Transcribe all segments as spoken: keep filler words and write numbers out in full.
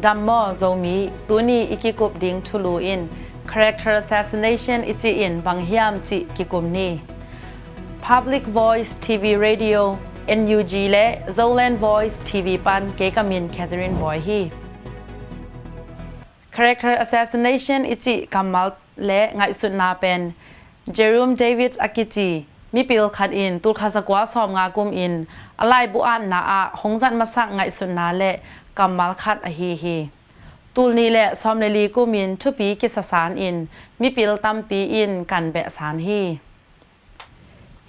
Dam maw Zomi, tuni i kikup ding thulu in character assassination i cih in bang hiam cih kikum ni. Public Voice T V Radio, N U G le Zoland Voice T V pan kei ka min Catherine Bawi hi. Character assassination i cih kammal le ngaihsutna pen Jerome Davids a kici mipil khat in tulkhat zakua sawmnga kum in a laibu atna ah hong zat masak ngaihsutna le kammal khat ahi hi. Tul nih le sawm le li kum in thupi kisasan in mipil tampi in kan behsan hi.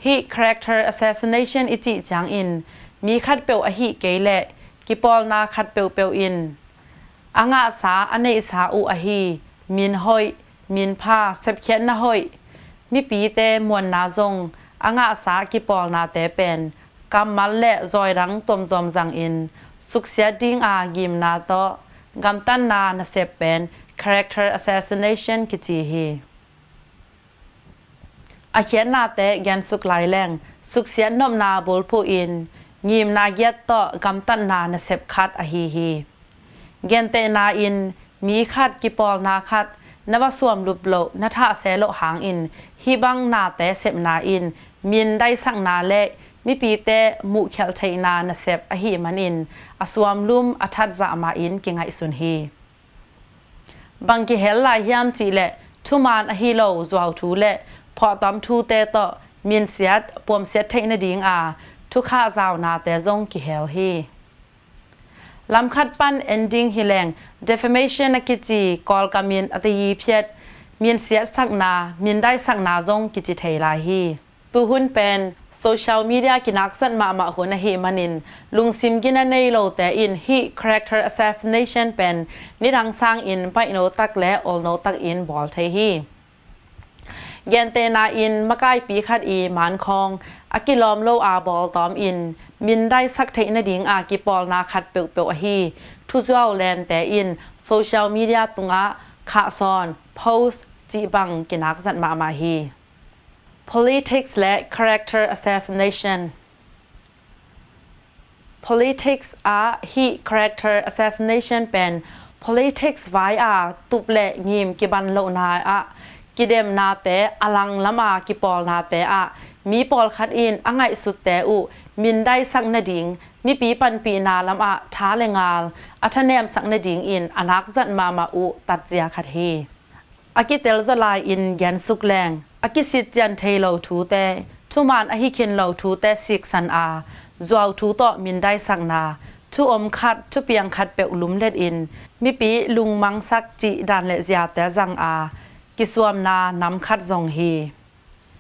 Hih character assassination i cih ciangin mi khatpeuh ahi kei leh kipawlna khat peuhpeuh in a ngahsa a neihsa uh ahi, min hoih, min pha, sepkhiatna hoih, mipite muanna zong a ngahsa kipawlnate pen kammal le zawidang tuamtuam zangin suksiat dinga gimna tawh gamtatna nasep pen character assassination kici hi. A khiatnate gensuk lai leng suksiat nopna bulphuh in ngimna giat tawh gamtatna nasep khat ahi hi. Gentehna in mi khat kipawlna khat na va suamlup loh na thahse loh hangin hih bang nate sepna in min daisakna le mipite muhkhialh theihna nasep ahih manin a suamlum a that zahmah in kingaihsun hi. Bang kihel lai hiam cihleh thuman ahi lo zuauthu le phuahtawm thute tawh minsiat puamsiat theih nadinga thukhah zaunate zong kihel hi. Lamkhat pan ending hileng defamation a kici Kawlkam in a teyi phiat minsiatsakna, mindaisakna zong kici thei lai hi. Tuhun pen social media kinakzat mahmah hun ahih manin lungsim gina nei lote in hih character assassination pen nidang sangin baihno tak le olno tak in bawl thei hi. Gentehna in makaipi khat i mankhawng a kilawm lo a bawltawm in mindaisak theih nadinga kipawlna khat peuhpeuh ahi thuzuau lente in social media tungah khahsawn, post cih bang kinakzat mahmah hi. Politics le character assassination. Politics ah hih character assassination pen politics vai a tup le ngim kiban lohna ah kidemnate a langlam a kipawlnate ah mi pawlkhat in a ngaihsutte uh mindaisak nading mipi panpihna lamah tha le ngal a thanemsak nadingin a nakzat mahmah uh tatzia khat hi. A kitel zaw lai-in gensuk leng a kisitcian thei lo thute, thuman ahi khin lo thute siksan a zuau thu tawh mindaisakna, thu om khat thupiang khat peuh lumlet in mipi lungmangsak cih dan le ziate zang a kisuamna nam khat zong hi.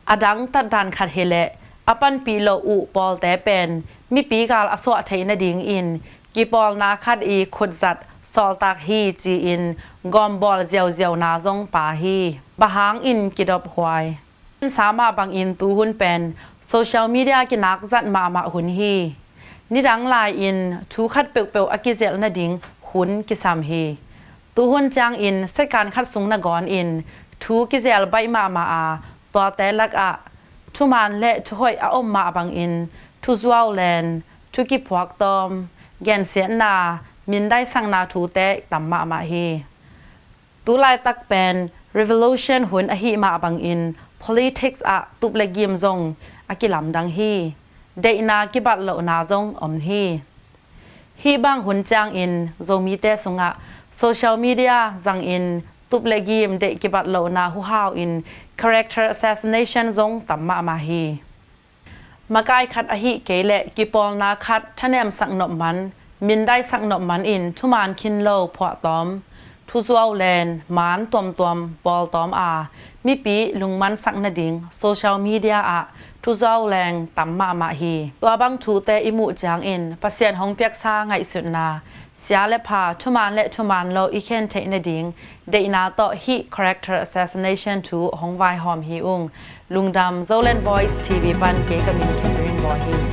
A dang tatdan khat hileh a panpih loh uh pawlte pen mipi gal a suah theih nadingin kipawlna khat i khutzat sawltak hi ci-in gawmbawl ziauziauna zong pha hi. Bang hangin kidop huai? Sa mah bangin tuhun pen social media kinakzat mahmah hun hi. Nidang lai-in thu khat peuhpeuh a kizelh nading hun kisam hi. Tuhun ciangin second khat sung nangawn in thu kizel baih mahmah a, tuate lakah thuman le thuhoih a om mah bangin thuzuau len, thu kiphuak tawm, gensiatna, mindaisakna thute tam mahmah hi. Tu laitak pen revolution hun ahih mah bangin politics ah tup le gim zong a kilamdang hi. Deihna kibat lohna zong om hi. Hih bang hun ciangin Zomite sungah social media zangin tup le gim deih kibat lohna huhau in character assassination zong tam mahmah hi. Makai khat ahih kei leh kipawlna khat thanemsak nop man, mindaisak nop man in thuman khin lo phuahtawm, thuzuau len, man tuamtuam bawltawm a mipi lungmansak nading social media ah thuzuau leng tam mahmah hi. Tua bang thute i muh ciangin Pasian hong piaksa ngaihsutna, sia le pha, thuman le thuman lo i khen theih nading deihna tawh hih character assassination thu hong vaihawm hi ung. Lungdam. Zoland Voice T V pan kei ka min Catherine Bawi hi.